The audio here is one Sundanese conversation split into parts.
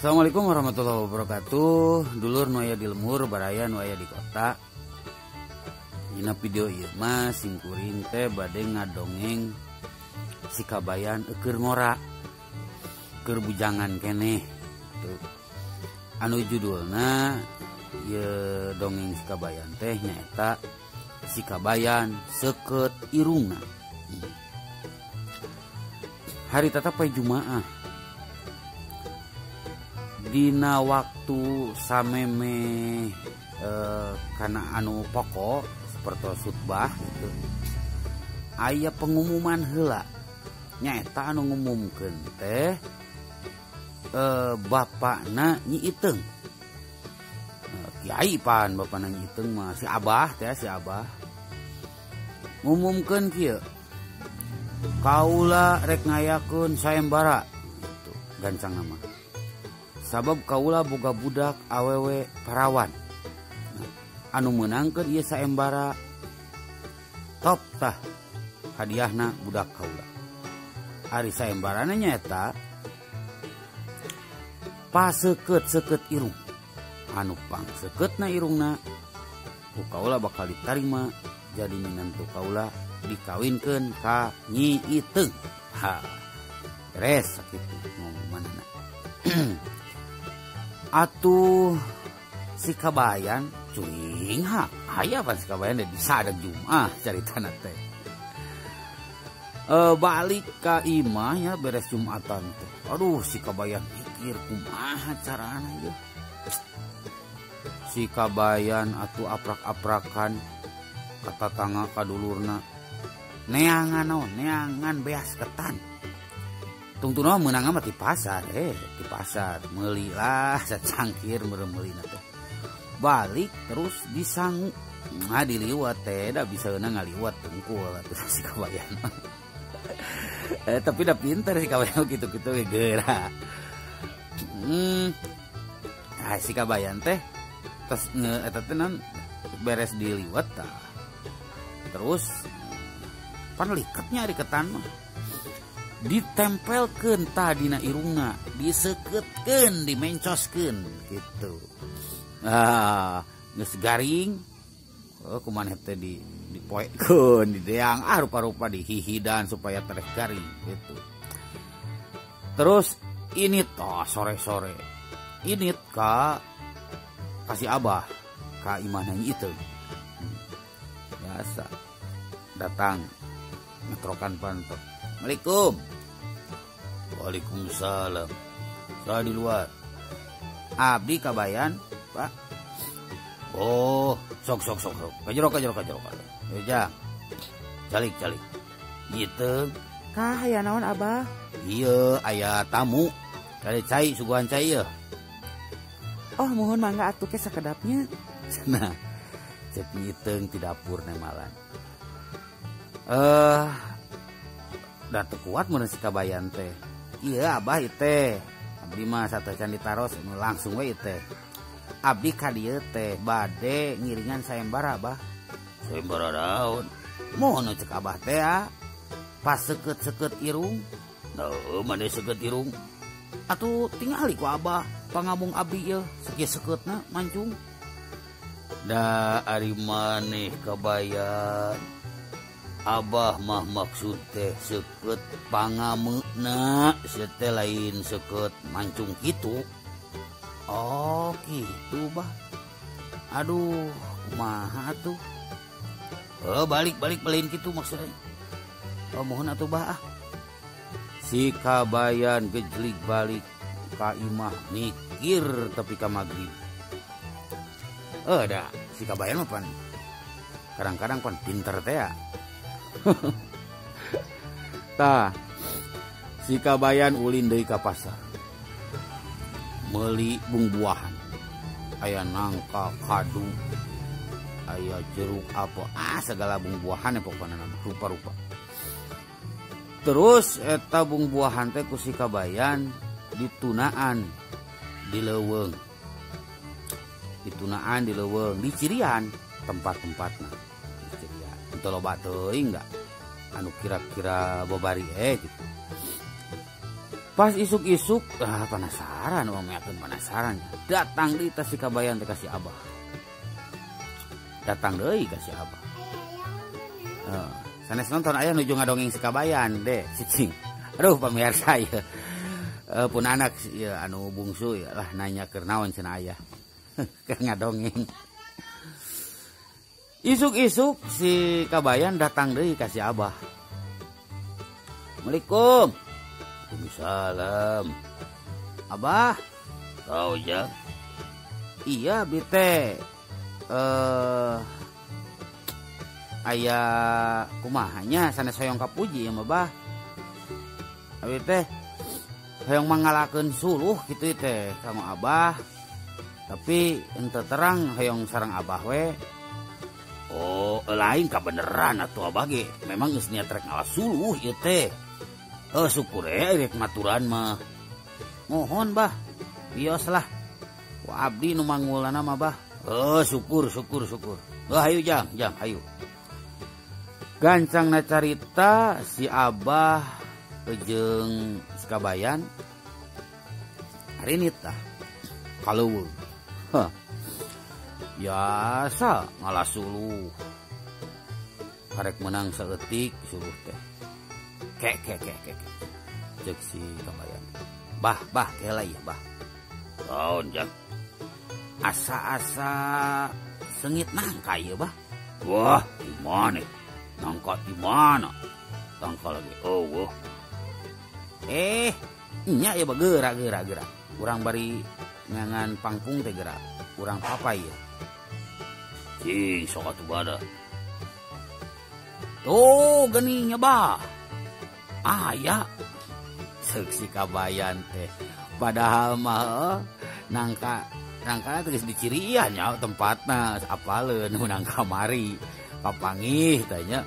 Assalamualaikum warahmatullahi wabarakatuh. Dulur nu aya di lembur, baraya nu aya di kota. Dina video ieu mah simkuring teh bade ngadongeng si Kabayan eueur ngora, keur bujangan keneh. Tuh. Anu judulna ieu dongeng si Kabayan teh nyaeta si Kabayan seukeut irungna. Hari tetep poe Jumaah. Dina waktu sameme kana anu pokok seperti khutbah gitu, aya pengumuman heula nyaeta anu ngumumkeun teh bapakna Nyi Iteung. Kiai pan bapakna Nyi Iteung mah si Abah teh, si Abah ngumumkeun kieu, kaula rek ngayakeun sayembara gitu, gancang nama. Sabab kaula boga budak awewe parawan. Nah, anu meunangkeun ieu saembara top tah hadiahna budak kaula. Ari saembarana nyaeta paseukeut-seukeut irung. Anu pangsekeutna irungna ku kaula bakal ditarima jadi minantu kaula dikawinkeun ka Nyi Iteung. Ha. Beres sakitu ngomonganna. Atuh si Kabayan cuing ha aya pan si Kabayan di sadak Jumaah caritana teh. Balik ka imah ya beres Jumatan teh. Aduh si Kabayan mikir kumaha carana ieu. Si Kabayan atuh aprak-aprakan ka tatangga ka dulurna. Neangan naon? Neangan beas ketan. Tungtuna meunang mah di pasar, di pasar meuli lah sacangkir meureun meulina teh. Balik terus disangu. Nah diliwat teh da bisaeuna ngaliwat tungkul atuh si Kabayan. Tapi da pinter si Kabayan kitu-kitu ge geura. Nah si Kabayan teh tos eta teh naon beres diliwat tah. Terus pan liketnya di ketan mah. Ditempelkeun tah dina irungna, disekeutkeun, dimencoskeun gitu. Ah, geus garing. Oh, kumaneh teh di dipoekeun, dideang, ah rupa-rupa dihihidan supaya tereh garing gitu. Terus ini toh sore-sore. Ini ka kasih Abah ka imahna Nyi Iteung. Biasa datang ngetrokan panto. Assalamualaikum. Waalaikumsalam. Saya di luar. Abdi Kabayan, Pak. Oh, sok sok sok sok. Kajero kajero kajero. Ya, calik calik. Gitu. Kah aya naon Abah? Iya, aya tamu. Kali cai suguhan cai ya. Oh, mohon mangga atuh ke sakedapnya. Cenah. Cek Nyi Iteung di dapur nemalan. Da teu kuat mun si Kabayan teh. Iya Abah ieu teh. Abdi mah satacan ditaros langsung we ieu teh. Abdi ka dieu teh bade ngiringan sayembara Abah. Sayembara naon? Mono cek Abah teh ah. Pas seukeut-seukeut irung. Heuh mane seukeut irung. Atuh tingali ku Abah pangamung abdi ieu sakieu seukeutna mancung. Da ari maneh Kabayan. Abah mah maksud teh seukeut pangameuna, sia teh lain seukeut mancung kitu. Oh, kitu bah. Aduh, kumaha atuh? Oh, balik-balik lain kitu maksudnya. Oh, mohon atuh bah ah. Si Kabayan gejlig balik ka imah mikir tepi ka magrib. Da si Kabayan mah pan kadang-kadang pan pinter teh ya. Tah, si Kabayan ulin deui ka pasar. Meuli bungbuahan. Aya nangka, kadu, aya jeruk apa, ah segala bungbuahan ya pokokna rupa-rupa. Terus eta bungbuahan teh ku si Kabayan ditunaan di leuweung. Ditunaan di leuweung, di cirian tempat-tempatna. Teu loba teuing da anu kira-kira babari gitu. Pas isuk-isuk penasaran wong meakeun penasaran. Datang deui teh si Kabayan teh ka si Abah. Datang deui ka si Abah. Sanes nonton aya nuju ngadongeng si Kabayan deh cicing. Aduh pamirsa ieu. Pun anak ya, anu bungsu ya lah nanya keur naon cenah aya. Keur ngadongeng. Isuk-isuk si Kabayan datang deui ka si Abah. Assalamualaikum. Waalaikumsalam. Abah, tahu ya? Iya, bite. Aya kumahanya sanes hoyong kapuji ya mah, Bah. Abi teh hoyong mangalakeun suluh kitu teh sama Abah. Tapi henteu terang hoyong sareng Abah we. Oh, lain kabeneran atuh Abah ge. Memang geus niat rek ngalah suluh ieu teh. Oh, syukur rek maturan mah. Mohon Bah, bios lah. Wa abdi nu mangulana mah Bah. Oh, syukur syukur syukur. Oh, hayu jang, jang, hayu. Gancangna carita si Abah jeung si Kabayan harinit tah kaleuweung. Hah. Biasa ngalah suluh. Karek menang saeutik suluh teh. Kek kek kek kek. Cek si Kabayan. Bah, bah, kela ieu bah. Naon jang? Asa-asa sengit nangka ieu bah. Wah, di mana? Nangka di mana? Nangka lagi eueuh. Nya ieu geura geura geura. Urang bari ngangan pangpung teh geura. Urang papai ieu. Cing sok atuh bada. Tuh geuning nya bah. Aya ceuk si Kabayan teh. Padahal mah nangka nangka teh geus dicirian nya tempatna apaleun nu nangka mari papangih teh nya.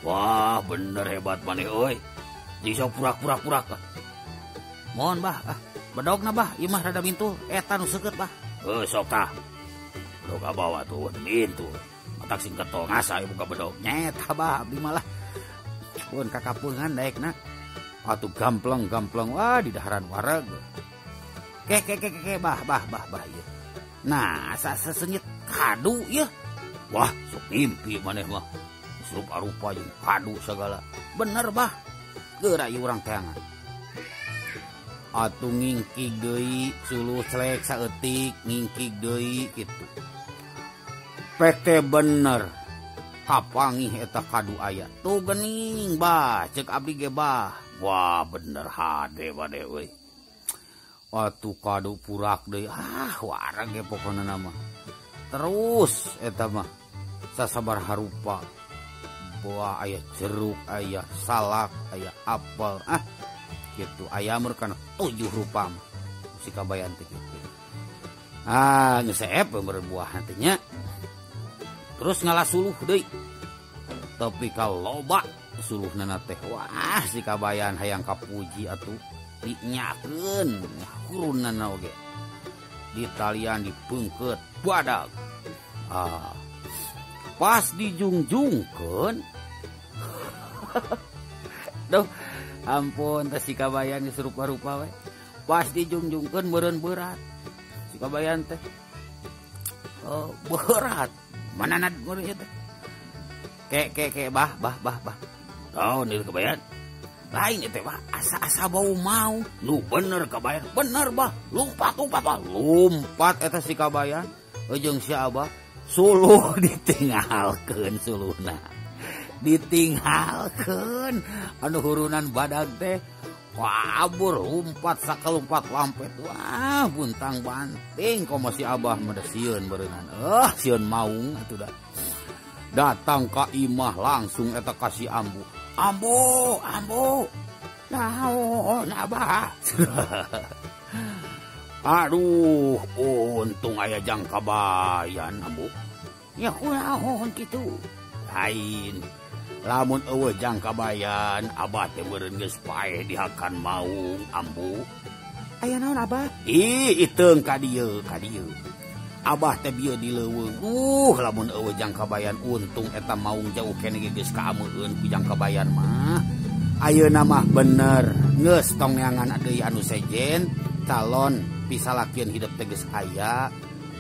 Wah, bener hebat maneh euy. Jeung sok purak-purak-purak. Mohon Bah, bedogna Bah, ieu mah rada bintu eta nu seukeut Bah. Heuh sok tah. Bedog abawa tuh bintu. Matak sing ketol ngasa ieu buka bedog. Nyeta Bah abdi malah. Pun kakapungan daekna. Atuh gampleng-gampleng wah di daharan wareg. Ke ke ke ke bah bah bah bah ieu. Nah, asa sesengit kadu ieu. Wah, sok mimpi maneh mah. Rupa-rupa jeung kadu segala. Bener bah. Geura ieu urang teangan. Atuh ngingkig deui suluh celek saeutik ngingkig deui kitu. Pek teh bener. Kapangih eta kadu aya. Tuh gening bah, ceuk abdi ge bah. Wah, bener hade bade euy. Atuh kadu purak deui. Ah, wareg ge pokona mah. Terus eta mah sasabar harupa. Buah aya jeruk, aya salak, aya apel. Ah, gitu. Aya meureun 7 rupa mah. Si Kabayan teh kitu. Ah, geus seep meureun buah teh nya. Terus ngalah suluh deui. Tapi kaloba suluhna teh wah si Kabayan hayang kapuji atuh dinyakeun hurunana oge. Ditalian dipeungkeut badag. Ah. Pas dijungjungkeun. Duh, ampun teh si Kabayan geus rupa-rupa we. Pas dijungjungkeun meureun berat. Si Kabayan teh oh, berat. Mana nad meureun ieu teh? Ke ke ke bah bah bah bah. Naon ieu Kabayan? Lain ieu teh bah, asa-asa bau mau. Nu bener Kabayan, bener bah. Lumpat lumpat bah. Lumpat eta si Kabayan jeung si Abah suluh ditinggalkeun suluhna. Ditinggalkeun anu hurunan badag teh kabur lumpat sakalumpat lampet. Wah, buntang banting komo si Abah mah sieun beureunan. Sieun maung atuh da. Datang ka imah langsung eta ka si Ambu. Ambu, Ambu. Naon Abah? Aduh, untung aya jang Kabayan Ambu. Ya kunaon kitu? Lain. Lamun eueuh jang Kabayan, Abah teh meureun geus paeh dihakan maung Ambu. Aya naon Abah? Ih, iteung ka dieu, ka dieu. Abah teh bieu di leuweung. Lamun eueuh jang Kabayan untung eta maung jauh keneh geus kaameueun ku jang Kabayan mah. Ayeuna mah bener geus tong neangan deui anu sejen calon pisalakieun hidup teh geus aya.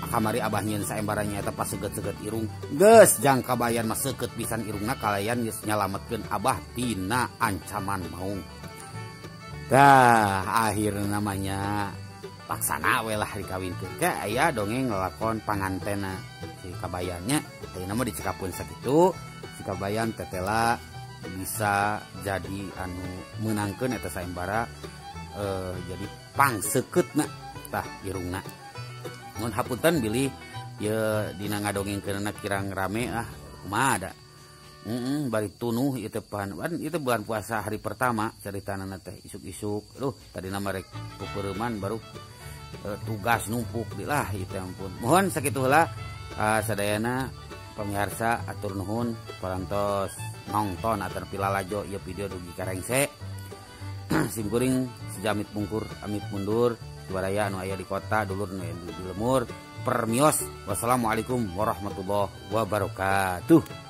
Kamari abah nyieun saembara nyaeta paseukeut-seukeut irung geus jang Kabayan mah seukeut pisan irungna kalayan geus nyalametkeun abah tina ancaman maung. Dah akhirna namanya laksana we lah dikawinkeun teh aya dongeng ngelakon pangantena si Kabayannya. Ayeuna mah dicekapkeun sakitu si Kabayan tetela bisa jadi anu meunangkeun eta saembara jadi pangseukeutna tah irungna. Mun hapunten bilih ye dina ngadongengkeunna kirang rame ah kumaha da. Bari tunuh ieu teh pan. Ieu teh bulan puasa hari pertama caritana teh isuk-isuk. Duh tadina mah rek pupeureman baru tugas numpuk di lah ieu teh ampun. Mohon sakitu heula sadayana pamirsa atur nuhun parantos nongton atau pilalajo ieu video dugi karengse. Sim kuring sejamit pungkur amit mundur baraya anu aya di kota dulur nu aya di lemur permios. Wassalamualaikum warahmatullahi wabarakatuh.